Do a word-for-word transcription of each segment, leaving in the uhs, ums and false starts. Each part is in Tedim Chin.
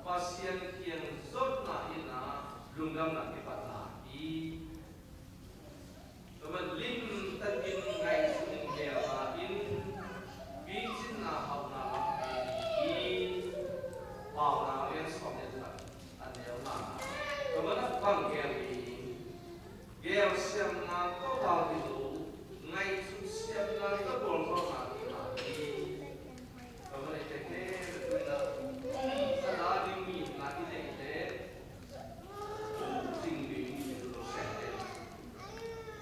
Pasian kiang zotna in ah lungdamna kipatna hi. Tua man limtakin ngaihsun gelna in picinna hauhna lam hi. Paunak lian sawm le khat a neu ngana. Tua man a bang gel hi. Gelsiamna tawh gal hi lo, ngaihsun siamna tawh gualzawhna hi mah hi. Tua man a i tek khempeuh in ah, sana ding mi na i neih leh, kum sing ding hi lo seh.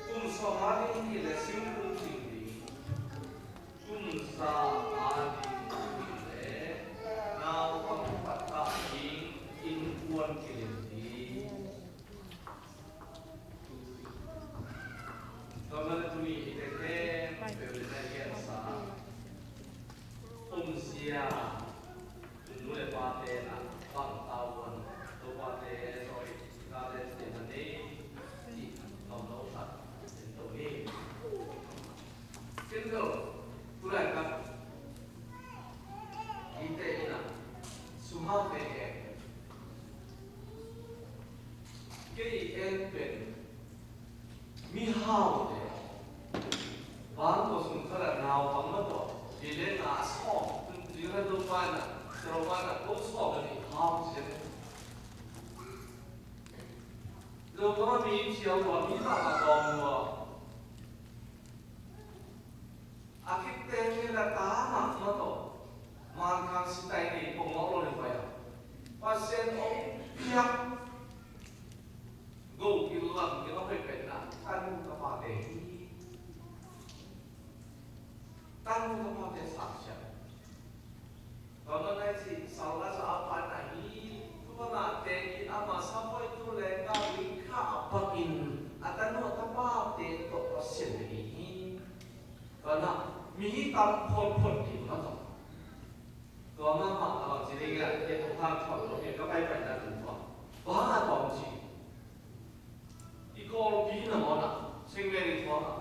Kum sawmnga ding hi leh, sim kum sing ding. Kum za a ding hi leh, naupang pattah ding innkuan kilem ding. Tua man a tuni i tek khempeuh in ah i gensa, umzia, nu le pate in ah bang tavuan, Topate, sorry, tate cih na nei, cih na om lo khat in to ni. Ken lo, tulai khat i te in ah, sum hau te e. Kei en pen mi hau te, bang ko sung khala naupang ma tawh, i le na sawm, i le do pa na, tro pa na, ko sawm na i hau sian. Lo ko mi thiau lo mi ma ma dong lo. A kip teng in a ta mahmah tawh, Mankhang sitai nei pong awk lo le pai a, Pasian hong piak go in lam in a hoih pen na, tanu tapate hi. Tanu tapate saksia. Tua man a i cih, Saul a za a pan ahi, thupha ngahte in ama sapoitu le gah ding kha a pakin a tanu a tapate tawh Pasian deih hi. Tua na, mi hi tam photphot ding mah tawh. Tua mahmah a bang ci ding a, e, tawh hang thot lo, e, ka paipaina tun tua. Tua hang a tawm ci. I Kawlpi na mawna, Singlen i thuak a.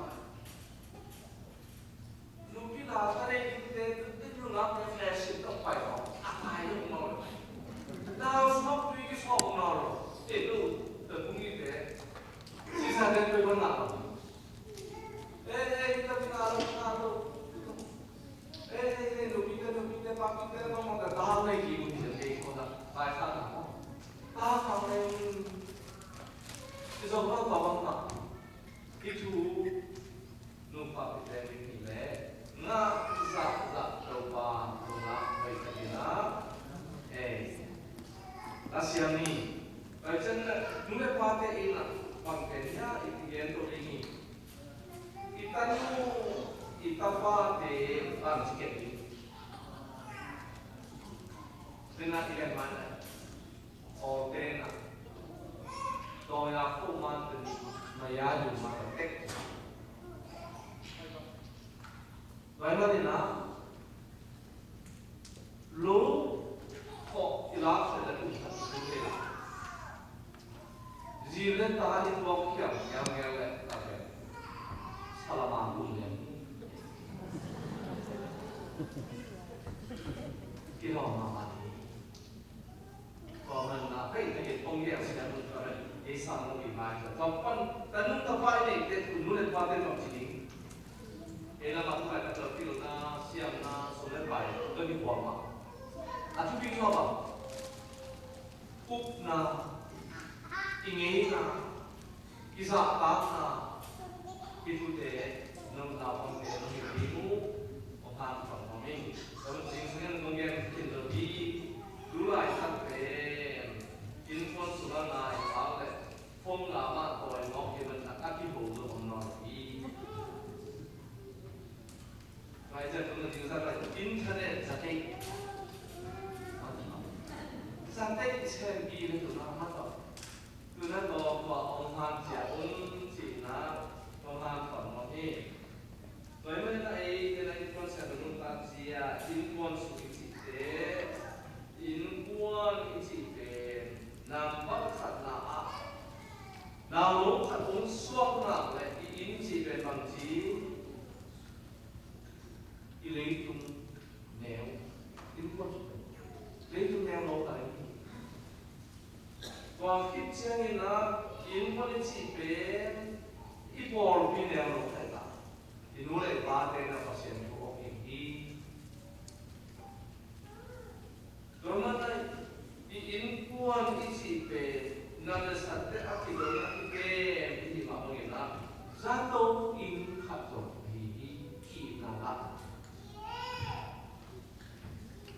Nupi la ka nei ding te, tu, tu, nu la ka fashion tawh pai tawh. A kai lo mawna. Nau sawk tui ki sawk mawna lo. E, tu, tu, kung i te. Sisa te tui mawna lo. E, e, i ta mi na lo, na lo. E, e, e, nupi te, nupi te, papi te, mawna ta, ta, nei ki, mun te, te, ko ta. Pai sa na mo. Ta, ta, nei. Ci zong lo pa bang mah. I thu nupa pite ding hi leh ngah zahzah Topa nungak hoih takin a ei. A siam ni. Pai ciang le nu le pate in a pang pen hia i kigen to ding hi. I tanu i tapate bang ci ken ding. Tua na i len man le. Awlten ah, tawi a khuh man pen maya dum man a tek. Tua ahih manin ah, lo khawh i lak khat le kum khat i tum kei la. Zi le ta i tuak khiam khiam ngel le ta pen. Salama kum lian. Kilawm mahmah hi. Tua man na, hei, na hei, kong liang siang mun tua hei, ei sang lo i mai tua. Tua pan, ta nu ta pa i neih te, tu nu le pa te bang ci ding. Ei lam ah tu lai ka tua pilna, siamna, sum le pai, tua hi buang mah. A thupi tua bang. Upna, i ngeina, i zahtakna, i thute, nong naupangte, nong hilh ding uh, hong hanthawn nuam ing. Tua ciang sangin kong gen khin lo hi, tu laitak pen, innkuan sungah nai khak leh, phone lam ah tawi mawk hi man a, a kiho zo om nawn lo hi. Pai zat tung na ding zat pai internet zat ei. Zat ei chen bi le tuna ma to. Tuna to tua ong han cia ong ci na ong han ton mo hi. Tua i man na ei te na innkuan sia nung ta cia innkuan su i ci te. Innkuan i ci te. Nambat khat na a. Nau lo khat ong suak na le i inn ci pen bang ci. I leitung neu, innkuan sung, leitung neu lo ta hi. Siangin ah innkuan i cih pen i pawlpi neu lo thei ta. I nu le i pate na Pasian thu awk in hi. Tua mana i innkuan i cih pen na le sate a kidona i pen i hih mah bangin ah zato inn khat zong hi hi. Kihna lah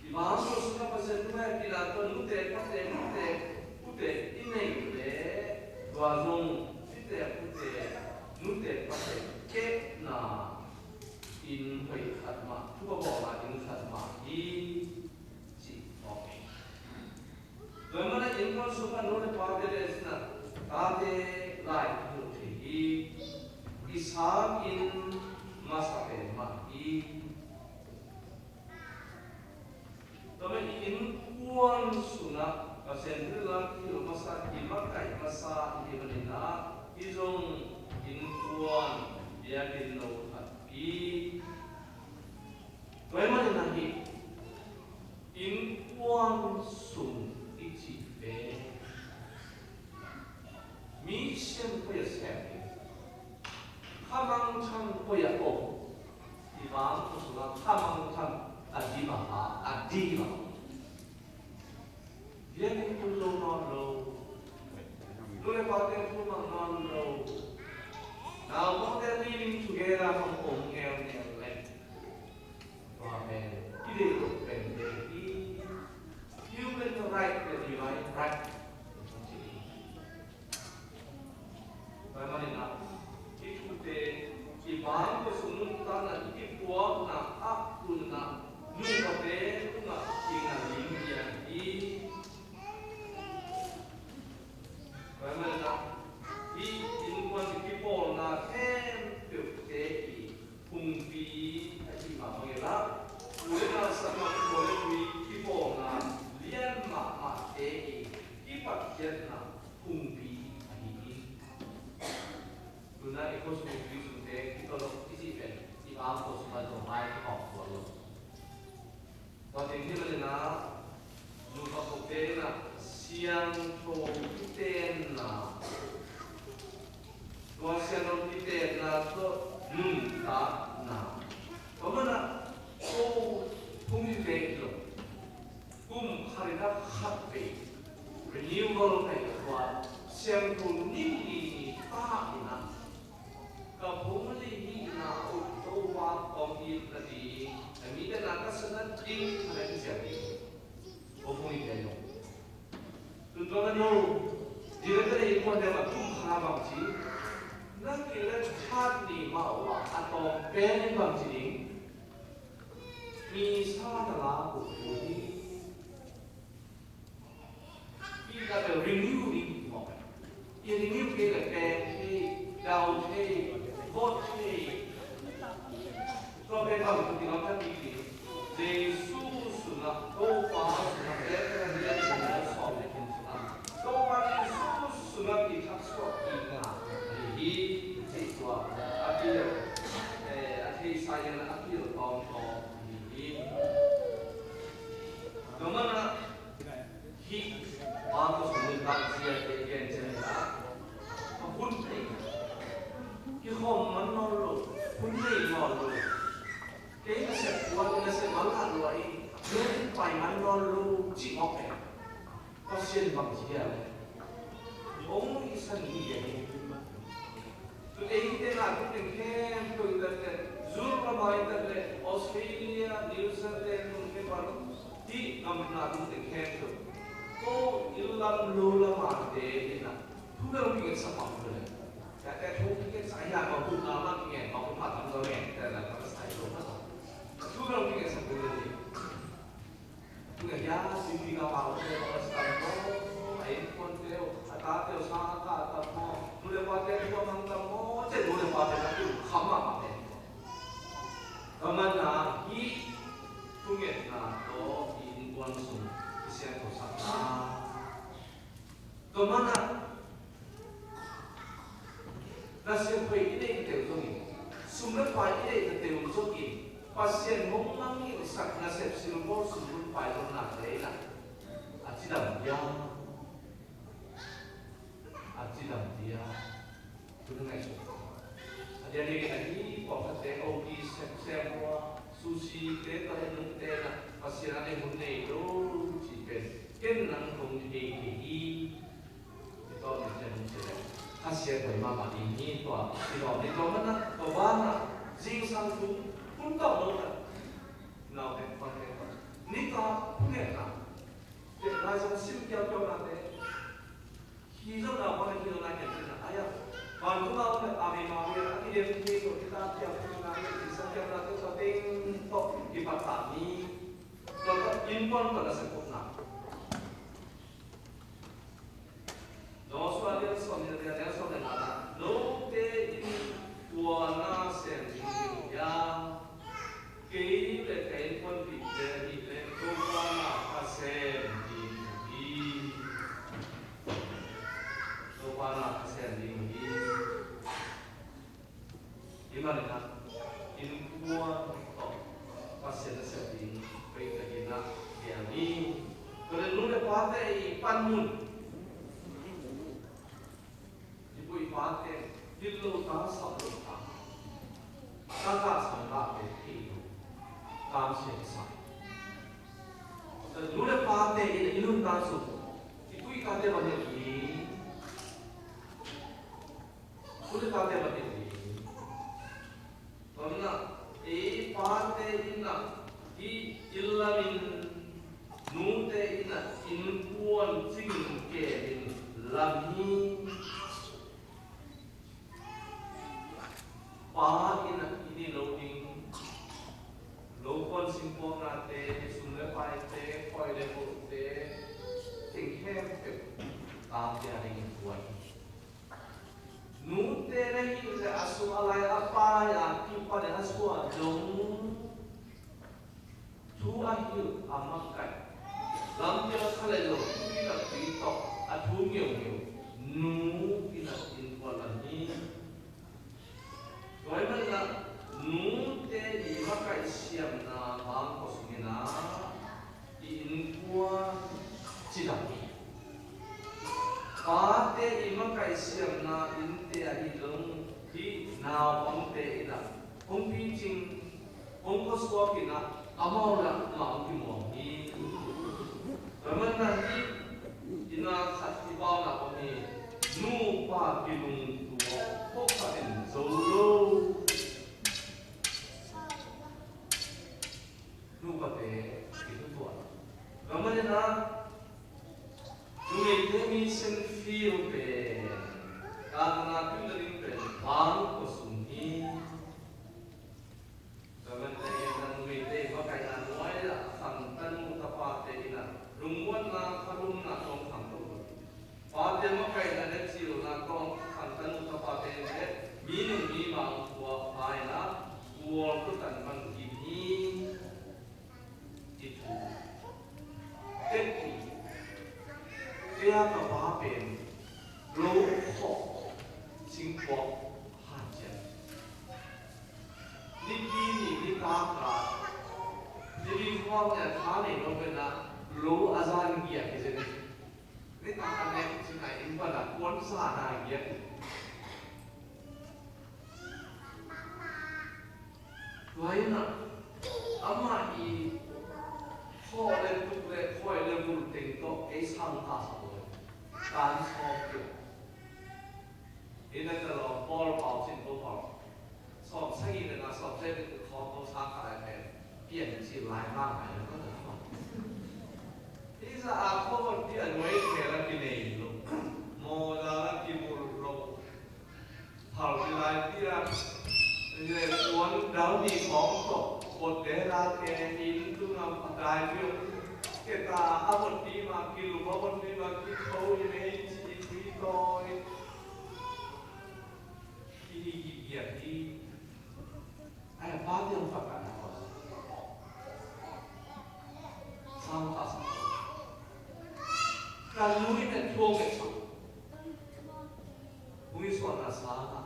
i bang ko suna Pasian thu hehpihna tawh nute pate nute pute i neih leh tua zong nute pute nute pate kehna inn hoih khat mah, thupha bawlna inn khat mah hi cih awk. Tua mana innkuan sungah nu le pate le sina tate lai hilh thei hi. I sang inn masa pen mah hi. Tua mana i innkuan sungah Pasian thu la hilh masa, i makaih masa i hih manin ah i zong innkuan biakinn no khat hi. Tua ahih manin ah hih innkuan sung i cih pen mi siam koi a sem hi. Kha mangthang koi a om. I bang ko sungah kha mangthang a dim a ha a dim a. Biakinn tung zo nawn lo. Nu le pate thu mang nawn lo. Naupangte living together hong om ngeungeu leh tua pen i deih loh pen te hi. Human right le divine right. Tua ahih manin ah hih thute i bang ko sung nuntakna i kipuakna ah tunna nungate tungah kingah lim hi. Tua ahih manin ah hih innkuan i kipawlna khempeuhte i phungpi ahih mah bangin ah, u le nau, sanggamnu, pu le nui kipawlna lian mahmahte i kipathiatna phungpi ahi hi. Tuna i khuasung i tuisungte kitawlok i cih pen i bang ko sungah zong mai kihawm tuan lo. Tua teng hi manin ah, nu khat pawlkhatte in ah siangtho kitenna, tua siangtho kitenna tawh nuntakna, tua mana ko phungte hi lo. Kum khat in ah khat vei renewal kai ka tua siangtho nim ni ni ta in ah ka phung lei hihna uh Topa kong it nading, na mite na ka sa nading khat a kiciam ding. Ko phung i pen lo. Tun tua ka no dina ka lei kuan deuh a tum kha bang ci. Na kilet khat ni mah uh a tawm pen in bang ci ding. Misa na la uh hi. I ka bel renew ding maw? I renew kei leh peng thei, dau thei, vot thei. Tua pen bang tu ding a ka ti ding. Jesu sungah, Topa sungah, Bethlehem sungah, sawm le kin sungah, Topa Jesu sungah kithak suak kikna ahi hi. Cih tua a pil, eh, a theisa in a pil tawmtawm ahi hi. Tua mana hih Mark sung nuntak zia te gen ciang a, a hun thei, kikhawm man nawn lo, hun nei nawn lo. Kei nasep tua, nasep man khat lo a, i pai man nawn lo cih mawk e. Pasian bang ci hiam? Hong i san hi hiam? Tu ei te na tu teng khempeuh i tat leh, Europe lam ah i tat leh, Australia, New Zealand, tung te pan, hih gam na tung teng khempeuh. Ko inn lam lo lam a te in a, thu bel hong kingetsak pah lo leh. Tate thu kingetsak hi a, ko tu na ma kingen, ko tu ma tam lo ngen, te na ka sa lo ma. Thu bel hong kingetsak lo leh. Tuna hia, tuipi ka pau te, a si tam maw, a innkuante uh, a tate uh, sa a ka tam maw, nu le pate uh, a mang tam maw, cih nu le pate na tu kham mahmah te. Tua mana hih thungetna tawh i innkuan sung i siangtho sakna. Tua mana nasep hoih i neih teu zongin, sum le pai i neih teu zongin, Pasian hong mangngilhsak nasep silbawl sum le pai zong na te in a, a cidam hiam? Lam dia tun ngaihsut a dia dia kena hi pawlkhatte opi semsem ua sushi te tawh en nungte na Pasian a nei hun nei lo ci pen ken nang kong thei thei hi. Tua mi cia nung cia le khasia koi mama ding hi tua i lawm ni tua mana tua bana zingsang tung kun tawh lo ta nau tek pang tek pang ni ta kun nek na tek lai zong sim kiau kiau na te. Hi zong na pang hi zong na kian kian na aya. Ban tu na ung le Ave Maria a kidian hi ko kita kiau kiau na hi zingsang kiau na te tua teng tok kipat ta ni. Tua tua in pon tua na se pok na. Joshua lian sawm nih lian lian sawm nih lian ah note in tua na sem ding hi uh hiam? Kei le ka innkuanpihte nih le Topa na ka sem ding uh hi. Topa na ka sem ding uh hi. Hi manin ah innkuan tawh Pasian na sem ding pei takin ah gel ni. Tua le nu le pate i panmun i pu i pate dil lo ta sap lo ta ta ta sap lo ta pe thei lo ta sia sa. Tua le nu le pate i i nun ta su i pu i pate ba ne i Pu le tate va tel hi. Tua manin ah ei pate in ah hih i lamin nute in ah innkuan cingin kemin lam hi. Pa in ah i ni lo ding lo kuan singkuangnate sum le paite khawi le kote teng khempeuh tate a dingin kuan hi. Nute na hih le a sung a lai a pai a kipan in a suah dong thu a hilh a makaih lampiang kha le lo thu in a tui tawh a thu ngeungeu nu in a innkuan lam hi. Tua ahih manin ah nute i makaih siamna bang kua sungin ah i innkuan cidam hi. Pate i makaih siamna innte ahi zong hih naupangte in ah hong picing hong khuasuak in ah amau le amah hong kimuang hi. Tua manin ah hih i na khat i pauna om hi. Nupa kilungtuak khawh khat in zo lo. Nupate kitutuah. Tua manin ah numeite mi sen fil pen, tua na tui na ding pen bang kua sung hi. Tua manin ah numeite makaihna nuai ah a khang tanu tapate in ah lungmuanna khalumna tawh khang lo. Pate makaihna le cilna tawh khang tanu tapate in le minung mimang tua pa in ah kual tutan man kim hi. I thu tek hi. Kei a ka pa pen lo khawh singkuak hanciam. Nipi ni nitak a nipi khuak le tha nei lo pen ah lo a zan giak hi zen. Nitak a nek cin a inn pan a kuan sa na giak. Tua in ah amah i khawh le tuk le khawi le vul teng tawh ei sang ta sa lo. Kan sawm kei. Ina ka lawm Paul Pau Cin Ko Pau. Sawm sagih le nga sawm sagih le khawng ko sa kha lai pen pian cil lai hang ai lo ka ta. Hi za a khawng pi a nuai khel a kinei lo. Mawza a kibul lo. Phal pi lai pi a. Ile kuan dau ni khawng tawh. Kot de la ke in tu ngam a dai pi. Ke ta a mot pi ma kilu a mot pi ma kitho i mei ci i tui tawi. Hi hi hi hi hi. Ai, pa tiang pa ka na ko. Sang ka sa. Ka lui ne thuang e sa. Ui so na sa na.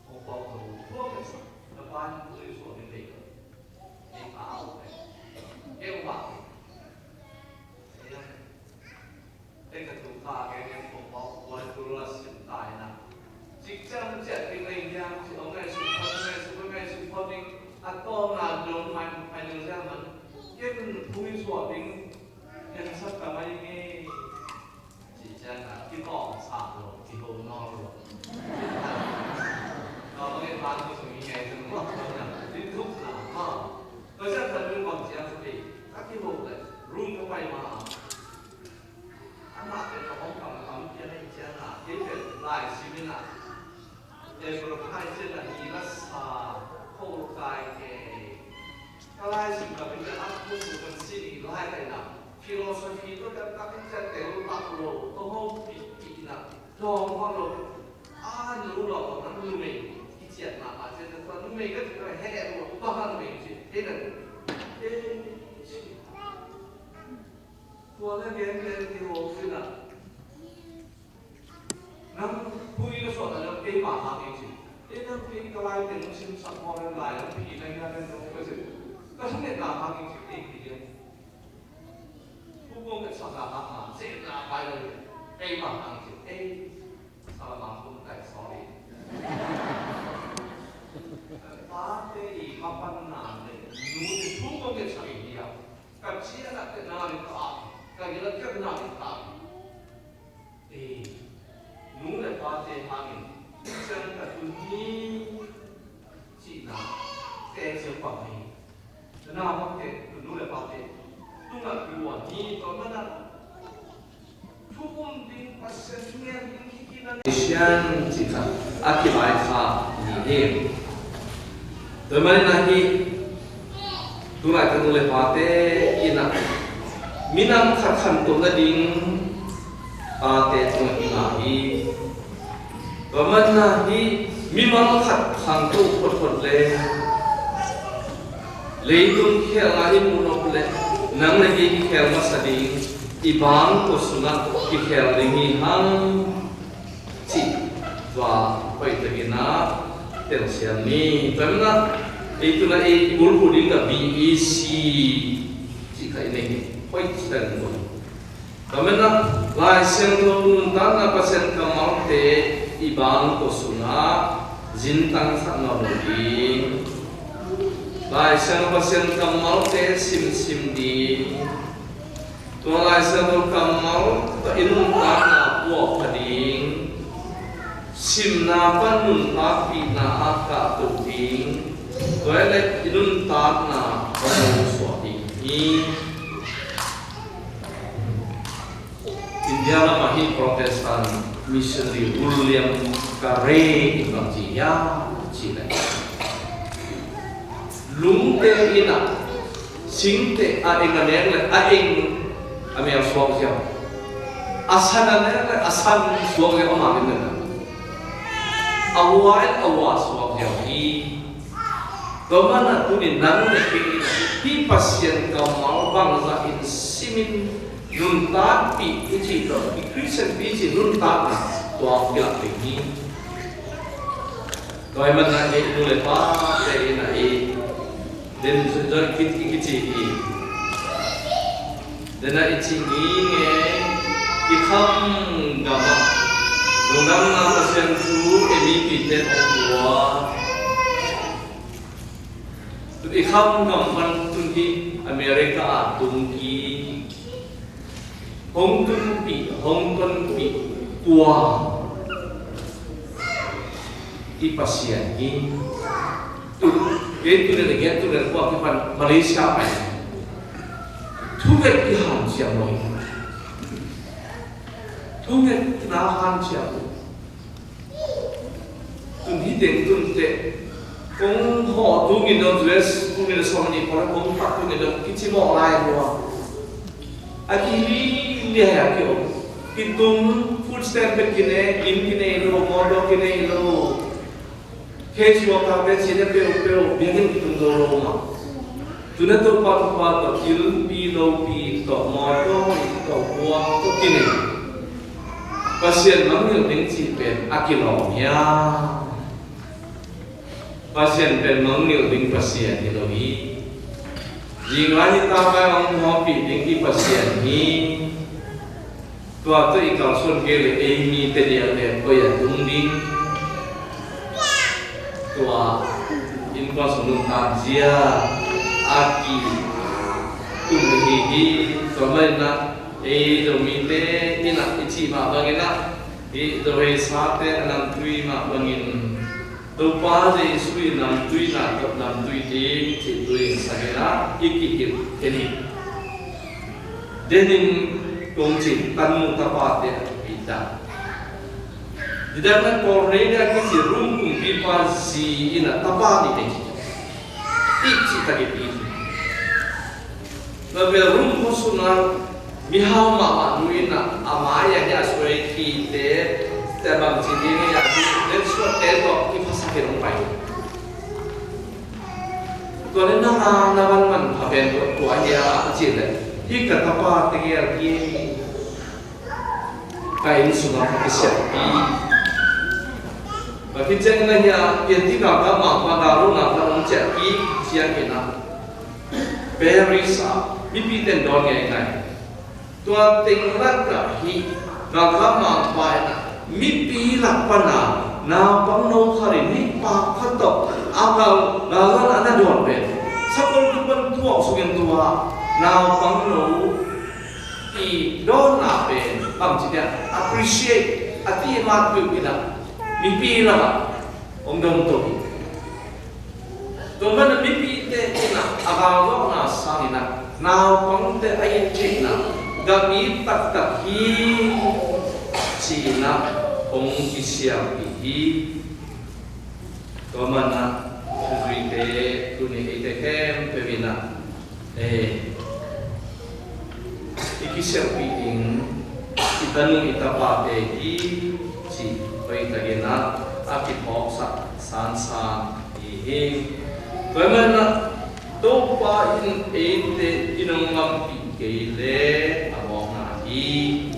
Ong pau ko thuang e sa. Na pa ni ui so ni le. Ni ka au e. Ke wa. Te ka tu ka ke ke ko pau wa tu la sim tai na. Amah pen a hong kam a tam pian a hi ciang a, kei pen lai sim in a, April khai ciang a ni la sa, kho kai kei. Ka lai sim ka pen a, ko su kan si ni lai kai na. Philosophy to kan tak in ciang tel tak lo, to ho pi pi na. Dawng ho lo. A nu lo, nang numei. Kiciat na pa ciang, tua numei ka ti ka he lo, pa numei ci. He na. Eh, ci. Tua na gen gen ti ho sila. Nang pui na suat na kei ma ha kei ci. E nang kei ka lai teng sim sak mo na lai nang pui na ya na nang ka ci. Ka sung ne na ha kei ci kei kei. Pu kong ka sak na ha ha ci na pai na kei ma ha ci. Ei. Salamang kum tai, sorry. Pate i mapan na le nu te thu ko ke sa i dia. Ka chia na te na le ta. Ka ila ke na le ta. Eh, nu le pate hangin. Sen ka tu ni. Cihna te ciang pang hi. Na bang te, nu le pa te tungah kiuan hi, tua mana thu um ding, Pasian thu ngen ding hi kina. Pasian cihna a kilai kha ni hi. Tua mana hi, tulai ka nu le pa te ina minam khat khan tua na ding pa te tungah ina hi. Tua mana hi mimal khat khangto photphot le leitung khelna i muh nop le nang le kei kikhel masa ding i bang kua sungah kikhel ding hi hang cih tua hoih takin a telsiam ni. Tua mana ei tuna ei bulphuh ding ka B E C cih kha i nei hi hoih takin. Tua mana Lai Siangtho nuntakna Pasian kammalte i bang kua sungah zintang khat ngah lo ding. Lai Siangtho Pasian kammalte simsim ding. Tua Lai Siangtho kammal tua i nuntakna puak pha ding. Simna pan nuntakpihna a kahto ding. Tua i le i nuntakna a suak ding hi. India lamah hi Protestant missionary William Carey in bang ci hiam cih leh, lungte in a singte a eng a nek le a eng a mel suak ziau, a san a nek le a san suak ziau amah in a hua in a hua suak ziau hi. Tua mana tuni nang le kei in hih Pasian kammal bangzah in simin nuntakpih i cih tawh i Khristianpi cih nuntakna tua kilak ding hi. Tua ahih manin i nu le pate in a i den zoi kit i kici i den a i ci ngingei i kham gamah lungdamna Pasian thu i mipite hong tua. Tun i kham gam pan tun hi America ah tung hi. Hong tunpih, hong tonpih kua i Pasian hi. Tun kei tun le gen tun le kua ki pan Malaysia pai. Thunget i hanciam lo hi. Thunget na hanciam lo. Tun hi teng tun teh kong hawh tungin dong U S tungin dong sawm nih pawh kong tak tungin dong kici mawh lai hua. A ki li liai a ki om. Kitung food stamp pek kine, inn kine lo, motor kine lo. Case worker te cine peuhpeuh biakinn kitung zo lo mah. Tuna Topa Topa tawh thilpi lopi tawh mawtaw tawh puak tawh kinei. Pasian mangngilh ding cih pen a kilawm hiam? Pasian pen mangngilh ding Pasian hi lo hi. Zinglai hi tavai hong mawhpih ding hi Pasian hi. Tua tawh i kalsuan kei le ei mite diak le koi a tung ding. Tua innkuan sung nuntak zia a kitum hi hi. Tua manin ah ei Zomite in ah i cih mah bangin ah, i Zoheisate a namtui mah bangin Topa Jesu i namtuina tawh namtui ding cih tui in sangin ah i kihilh kei ni. Denin kong ci, tanu tapate a kipihtak. Didakna Cornelia kici Rom kumpipa zi in a tapa nih nei ci. Ih cih tak i pi. Tua bel Rom khuasung a mihau mahmah nu in a, a mai a hia suai khite, tua bang ci ding hia, len suatte tawh kiphasak hi dong pai. Tua leh nang a na van manpha pen tua, tua hia a cih leh, hih ka tapa tegel hi, ka inn sungah ka kisialhpih. Tua khit ciangin a hia, pianti galkap mangpa gallohna pan hong ciahpih ciangin a, Paris ah mipite in dawn ngeingai. Tua teng lakah hih galkap mangpa in a, mipi lak pan a naupangno khat in hih pa khat tawh a gal, galkap a na dawn pen, sakol tung pan tuak sungin tua naupangno i dawnna pen bangci nia, appreciate, a ti matpeuh in a, mipi lakah hong dong to hi. Tua manin a mipite in a, a galzawhna sangin a, naupangte a it theihna gam it taktak hi, ci-in a hong kisialhpih hi. Tua manin a, thuzuite, tuni eite khempeuh in a, eh, i kisialhpih ding i tanu i tapate hi, ci hoihtakin a, a kiphawksak sansan i hi. Tua manin a, Topa in eite i nong ngampih kei leh a mawkna hi.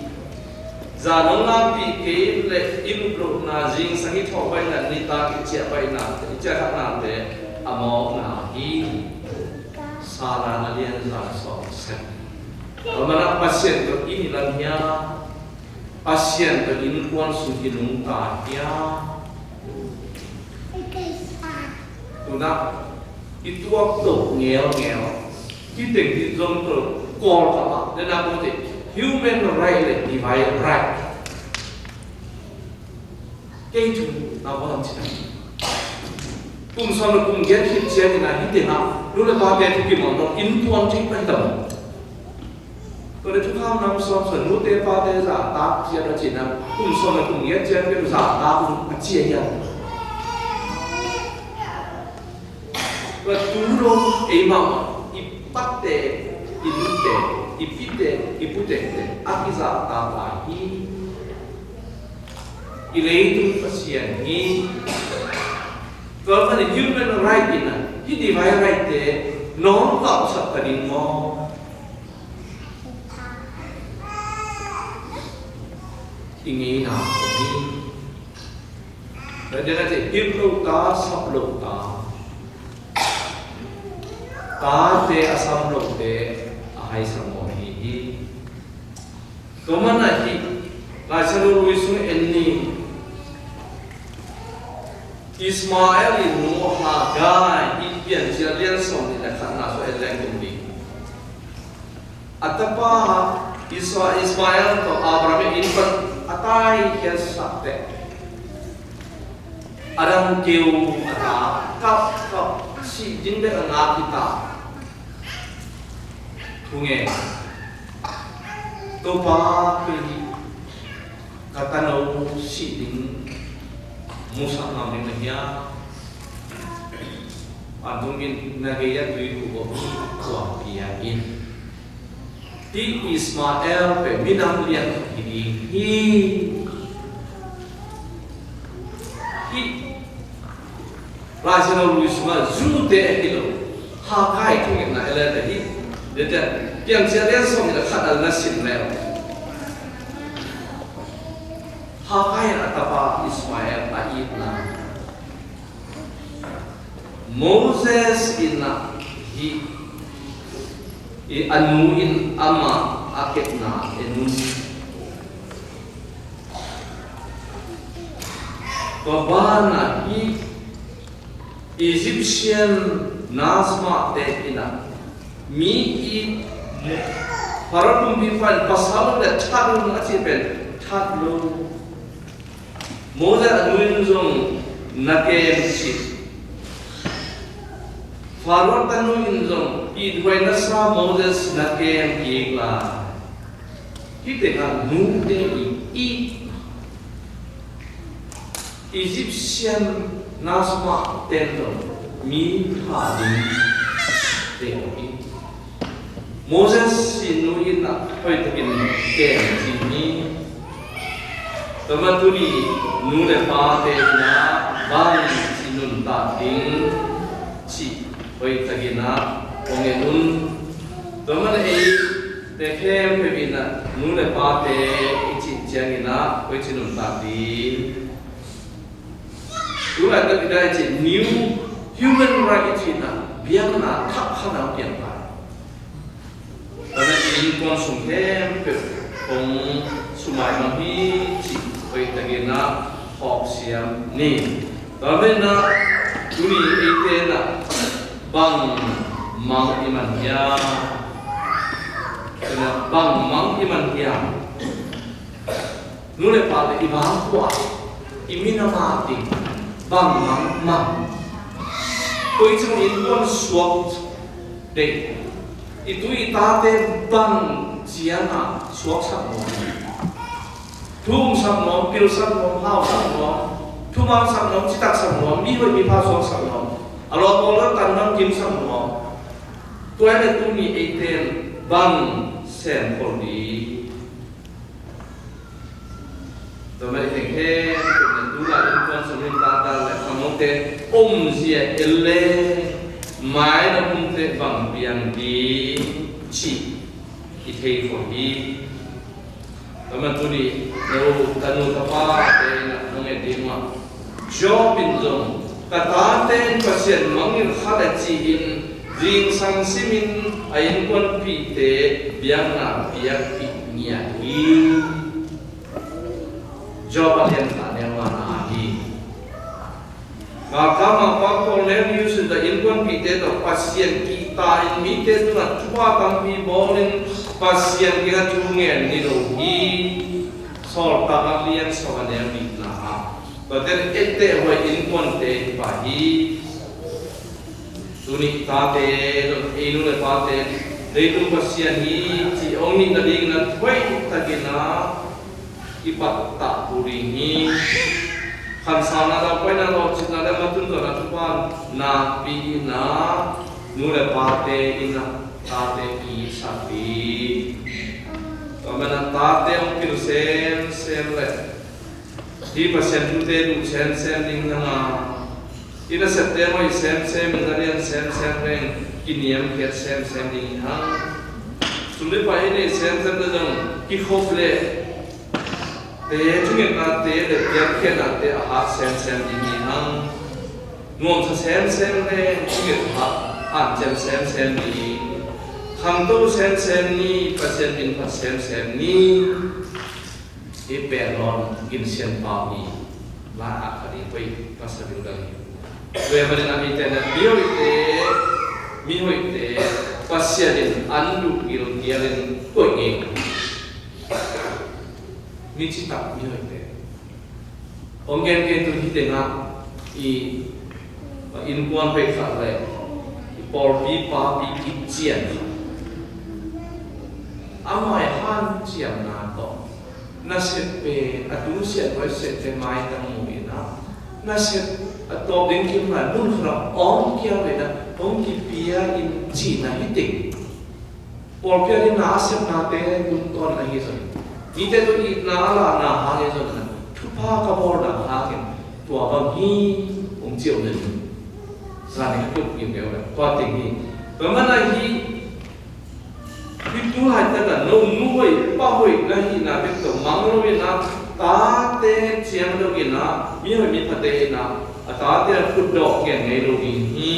Zan nong ngampih kei leh i lup lohna, zingsang i thawh baihna, nitak i ciah baihna, i ciah khahnate a mawkna hi. Sala a lian za sawm sek. Tua manin a Pasian tawh inn i lam hiam, Pasian tawh innkuan sung i nungta hiam. Tu-in a, i tuak to ngelngel. Hih teng hi zong to Kawlgam ah, den a kong ci, human right le divine right. Kei thu na wan cih na. Kum sawm le kum giat khit ciangin a hih teng ah nu le pate thu kimawl dong innkuan cih pai tam. Tua leh thukham nam sawm sawm nute pate zahtak ciat a cih na, kum sawm le kum giat ciat peuh zahtak un a ci a hiam. Tua tu dong ei mahmah i pate, i nute, i pite, i putekte a kizahtak lai hi. I leitung Pasian hi. Tua manin human right in a, hih divine right te nawngkaisak ta ding maw? I ngeina om hi. Tua ding a ci, hip lo ta, sap lo ta. Tate a sam lote a haisa mawk hi hi. Tua manin a hih Lai Siangtho Lui sung en ni. Ismael i nu Hagar i Piancil lian sawm nih le khatna sung en leng tung ding. A tapa Isma-, Ismael tawh Abraham in inn pan a taikhia sak teh, a dang keu a ta, kap, kap, sih ding bek a ngak hi ta. Thu ngen. Topa, kei ka tano sih ding musak ngam ding na hia? An tung in na gei a tui khuh aw hi, tua pia in. Hih Ismael pen minam lian hi ding hi. Hih Lai Siangtho Lui sungah Jew te ahi lo, Hagar thungetna e le te hi. Dete, Piancil lian sawm nih le khat ah na sim le, Hagar in a tapa Ismael a itna, Moses in a hih, i a nu in amah a kepna en un. Tua banah hih Egyptian nasmate in a, mi i Pharaoh kumpipa in pasal le that un a cih pen that lo. Moses a nu in zong na kem cih. Pharaoh tanu in zong ithuaina sa Moses na kem kik lai. Hih tengah nute i, i Egyptian na sumah ten lo mi pha ding te hi. Moses i nu in a hoih takin kem ci hi. Tua mah tuni nu le pate in a bang ci nuntak ding cih hoih takin a hong en un. Tua mah ei te khempeuh in a nu le pate i cih ciangin a hoih ci nuntak ding. Tu laitak i dai cih new human right i cih na biakna thak khat a piang ta. Tua mah innkuan sung khempeuh kong sumai mang hi cih hoih takin a hawk siam ni. Tua mah in a tuni eite in a bang mang i man hiam? Tua in a bang mang i man hiam? Nu le pate i bang kua, i minam a ding bang mang mang. Koi cung innkuan suak deih, i tu i tate bang ciang a suaksak nuam, thu umsak nuam, pilsak nuam, hausak nuam, thumansak nuam, citaksak nuam, mi hoih mi pha suaksak nuam, a lawm bawl a tan nam kimsak nuam. Tua hi leh tuni eite in bang sem khol ding? Tua mah i teng khempeuh in tu lai innkuan sung in tata le khangnote omzia en le maina umte bang piang ding cih i thei khol hi. Tua mah tuni no tanu tapate in a nong et ding mah, Job in zong ka tate in Pasian mangngilh kha leh ci-in zingsang simin a innkuanpihte biakna piakpih ngiat hi. Job a lian khat neu a na hi. Galkap mangpa Cornelius in a innkuanpihte tawh Pasian kihta in mite tungah thupha tampi bawlin Pasian kiangah thu ngen ni lo hi. Sawltak a lian sawm a neu nihna ah tuate etteh huai innkuante hi pah hi. Tuni tate, ei nu le pate, leitung Pasian hi cih hong hih nadingin a hoih takin a i pattah uh ding hi. Khansauna, laupaina, lawhcinna le matun tawh na thupha nakpi in a nu le pate in a tate i sak ding. Tua man a tate hong pil semsem le hih Pasian thute duh semsem ding hang a, i nasepte hoih semsem in, na lian semsem leng kiniamkhiat semsem ding hi hang. Sum le pai i neih semsem le zong kikhop le te thungetnate le piankhiatnate a hat semsem ding hi hang. Nuamsa semsem leng thunget hat hanciam semsem ding. Khangto semsem ni, Pasian min phat semsem ni. Hih pen lawn ginsian pau hi. Lai a khat hi, hoih ka sa ding dang hi. Tua ahih manin a mite na mi hoihte, mi hoihte Pasian in an duh gilkialin koih ngei. Mi citak mi hoihte. Hong gen kei tu hi tengah i innkuan hoih khat le i pawlpi papi kician khat. A mai hanciamna tawh nasep pen a tungsiah nuai seh te maitang mu in a, nasep a tawp ding kim lai mun khat ah awng kiau in a hong kipia in cihna hi teng. Pawlpi ah ding na a sepnate tungtawn ahi zongin, mite tawh itna a lahna hang ahi zongin a, thupha ka bawlna hangin tua bang hi hong ci om in. Zan in a tuk kim deuh le tua teng hi. Tua man ahi. Hih tu laitak a no nu hoih pa hoih na hihna bek tawh mang lo in a, tate ciang lo in a, mi hoih mi phate in a, a tate a khut dawh ngen ngei lo ding hi.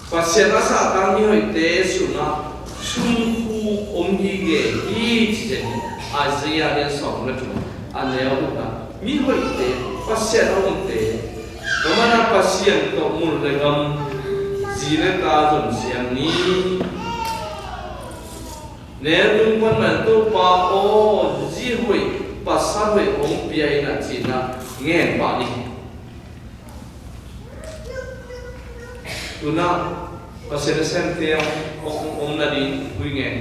Pasian a sahtak mi hoihte sungah sumkhu om gige hi ci zen hi. Isaiah lian sawm le thum a neu gukna. Mi hoihte, Pasian a umte, tua man a Pasian tawh mun le gam, zi le ta zon siam ni. Neu tung pan man Topa aw, zi hoih, pasal hoih hong pia in a cihna ngen pah ni. Tuna Pasian nasemte hong om nading hui ngen.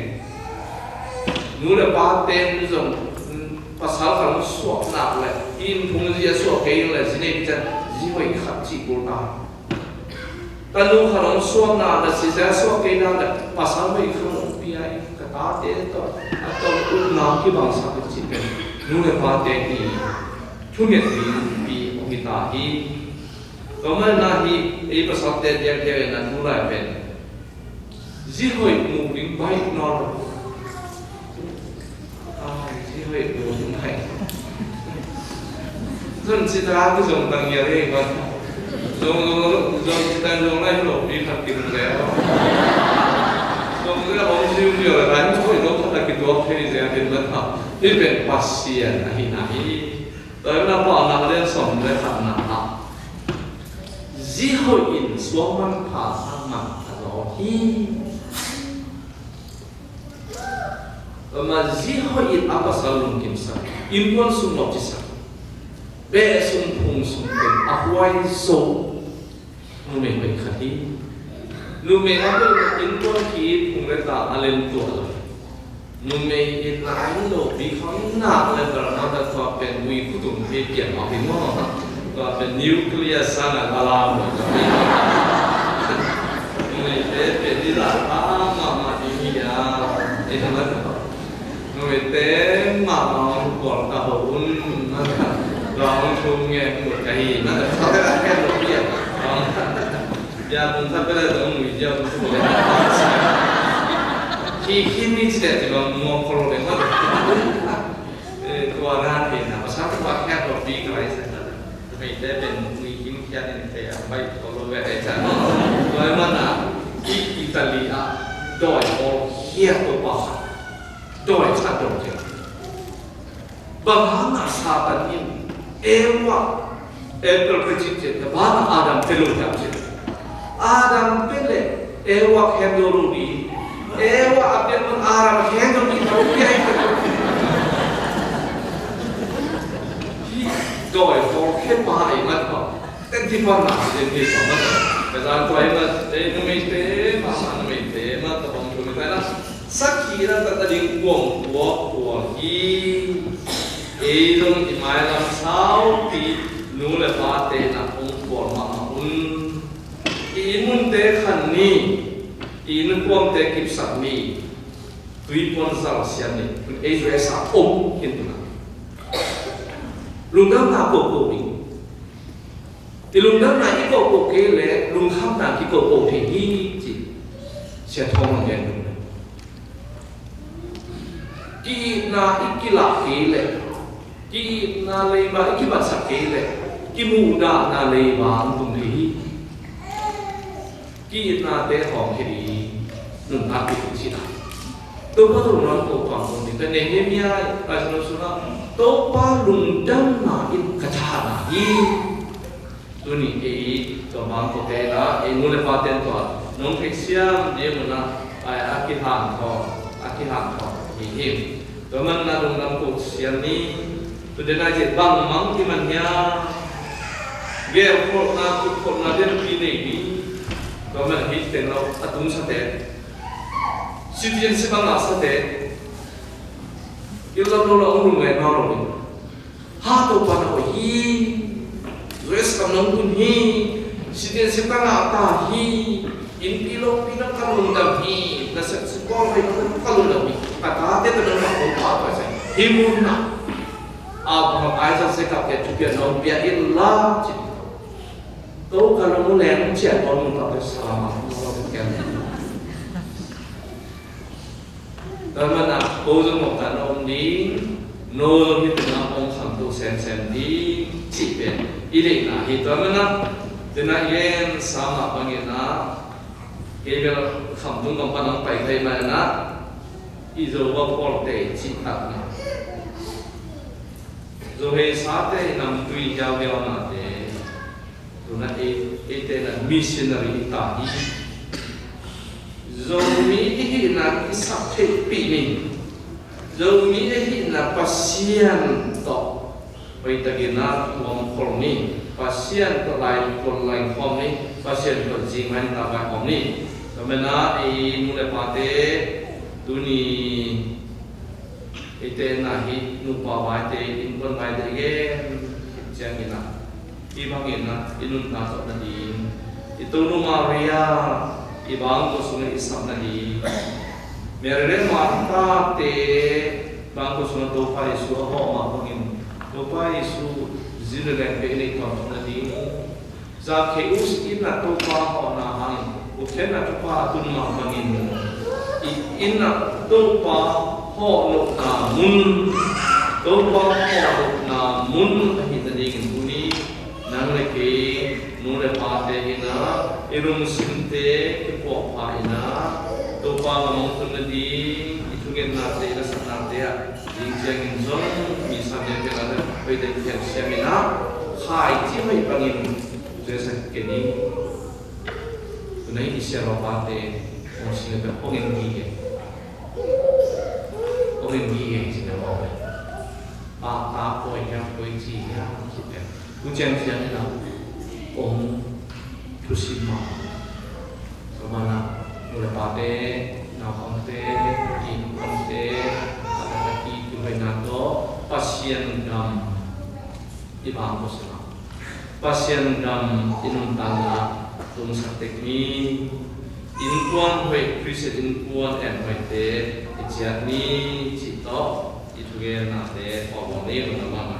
Nu le pa ten zong, mm, pasal khat hong suak nak le, inn phung zi a suak kei le, zi nei pi ciang, zi hoih khat cih kul ta. Tanu khat hong suak nak le, zi a suak kei nak le, pasal hoih khat hong pia in, ka tate tawh a tawh utna kibangsak in cih pen, nu le pa ten i thunget ding pi hong hi ta hi. Tua manin ah hih ei pasalte diakdiak in ah tu lai pen zi hoih mu ding baih nawn lo. Ai, zi hoih mu ding baih. Zong ci ta, zong tang ya rei ba. Zong, zong, zong ci ta, zong lai lo pi khat ki mu le. Zong lai hong zi hoih lai, hoih lo khat ki tuak thei zi a din ba ta. Hih pen Pasian ahih na hi. Tua hi na, Paunak lian sawm le khatna ah, zi hoih in suang manpha sang man a zaw hi. Tua ma zi hoih in a pasal lungkimsak, innkuan sung nopcisak, beh sung phung sung pen a huai zo. Numei hoih khat hi. Numei a hoih in innkuan khi phung le ta a len tuah lo. Numei in a ai lo pi khawng nak le bel mah ta, tua pen ui khutung hi pian mah hi maw. Tua pen nuclear sang a ka lam lo. Numei te pen i la ta mahmah ding hi a. Ei ta mah ta. Numei te mahmah hong kual ka ho un, na ka, ka hong thum nge, kual ka hi, na ka, ka ka ka lo pia. Ya, kung sa pela dong mui jia, kung sa pela. Khi khi ni ci de, ci bang mo kolo de ma. Eh, tua ran he na, pasal tua khe lo pi ka lai sa na. Numei te pen mui kim khia ni te, a bai kolo ve ai sa. Tua mana, i Italy a, doi kol khia to pa. Dawi khat dong ciang. Bang hang a Satan in Eva, apple pe cin ciang, bang hang a Adam pe lo ciang ciang. Adam pe le Eva khen do lo ni. Eva a pe mun Adam khen do ni, tau pe ai pe. Hi, dawi ko khen pa ai mat pa. Ten ti pa na, ten ti pa mat. Ka dan ko ai mat, eh, numei te, ma, ma numei te, mat ta bang tu mi ta na. Sakhi na ta ta ding kuang kuak kuang hi. Ei zong i mailam saupi nu le pate na hong kuang mahmah un. I munte khan ni, i innkuante kipsak ni, tuipuan zal siam ni, ei zong e sa om hin tuna. Lungdamna kohkoh ni. I lungdamna i kohkoh kei le lungkhamna kikohkoh thei hi ci. Sia Thawng Mang gen. Ki-itna i kilah kei le, ki-itna leiba i kibatsak kei le, kimuhdahna leiba hong tung thei hi. Ki-itnate hawm khia ding nuntakpih ding cihna. Topa tawh lungdam ko tuam kong ding. Ka Nehemiah Lai Siangtho sungah Topa lungdamna in ka thahatna hi. Tuni ei tua bang ko te la ei nu le pa ten tua nong theisiam ding mun ah a kihanthawn, a kihanthawn hi hi. Tua man na lungdam ko siam ni. Tute nai ci bangmah kiman hiam? Gelkholhna, kutkholhna lianpi nei ni. Tua man hi teng lo a tungsate, citizenship a ngahsate, i lam lo la hong lungdam lo ni. Ha, Topa na hoih hi. U S kam nong tun hi. Citizenship ka ngah ta hi. Innpi lopi nong ka lungdam hi. Na sepsuk bawl hoih nong ka lungdam hi. Ka tate ka nong ka Topa tua sa hi. Hih mun ah Abraham, Isaac, Jacob te thupiak nong pia in la ci. Topa ka lung leng ciat bawl mun ka pe salama. Tua man ah ko zong mawk ta na om ding, no zong hih tungah hong khamto semsem ding cih pen i deihna hi. Tua man ah tena i gen sa mah bangin ah kei bel khamtung kam pan hong pai thei mah in ah i Zo va pawlte cih takna, Zo hei sate i namtui hiauhiau nate. Tuna ei, eite na missionary i ta hi. Zomi i hihna kisap theihpih ni. Zomi i hihna Pasian tawh hoihtakin a tuamkhol ni. Pasian tawh lai, tuam lai khawm ni. Pasian tawh zingmai ta vai khawm ni. Tua man a ei nu le pate tuni Eite na hi nupa vaite innkuan vaite gen khit ciangin ah, hih bangin ah i nuntak zawh nading, i Tonu Maria i bangkua sungah i sap nading, Mary le Martha-te bangkua sungah Topa Jesu a hawh mah bangin, Topa Jesu Jerusalem pia i neih tawntung nading, Zakheus inn ah Topa hawhna hangin, ukhen ah Topa a tun mah bangin, i inn ah Topa hawh lohna mun, Topa hawh lohna mun ahih nadingin tuni nang le kei nu le pate in ah i lungsimte kipuahpha in ah, Topa lamang tun nading i thungetnate, i lasaknate ah ding ciangin zong mi sang ding teng ah le hoih ding khem siam in ah, khaici hoih bangin zesa kei ni. Tunai i siarawpate hong sing le pek hong en gige, hong en gige ci na mawk le, pahtak koi hiam, koici hiam ci pek, tu ciang ciang in ah hong thusim mah. Tua manin ah nu le pate, naupangte, innkuante, a taktak i kihoihna tawh Pasian gam i bangkua sungah, Pasian gam i nuntakna tungsak tek ni. Innkuan hoih, Khristian innkuan en hoihte i ciat ni cih tawh i thugennate kawlbawl ni. Tua manin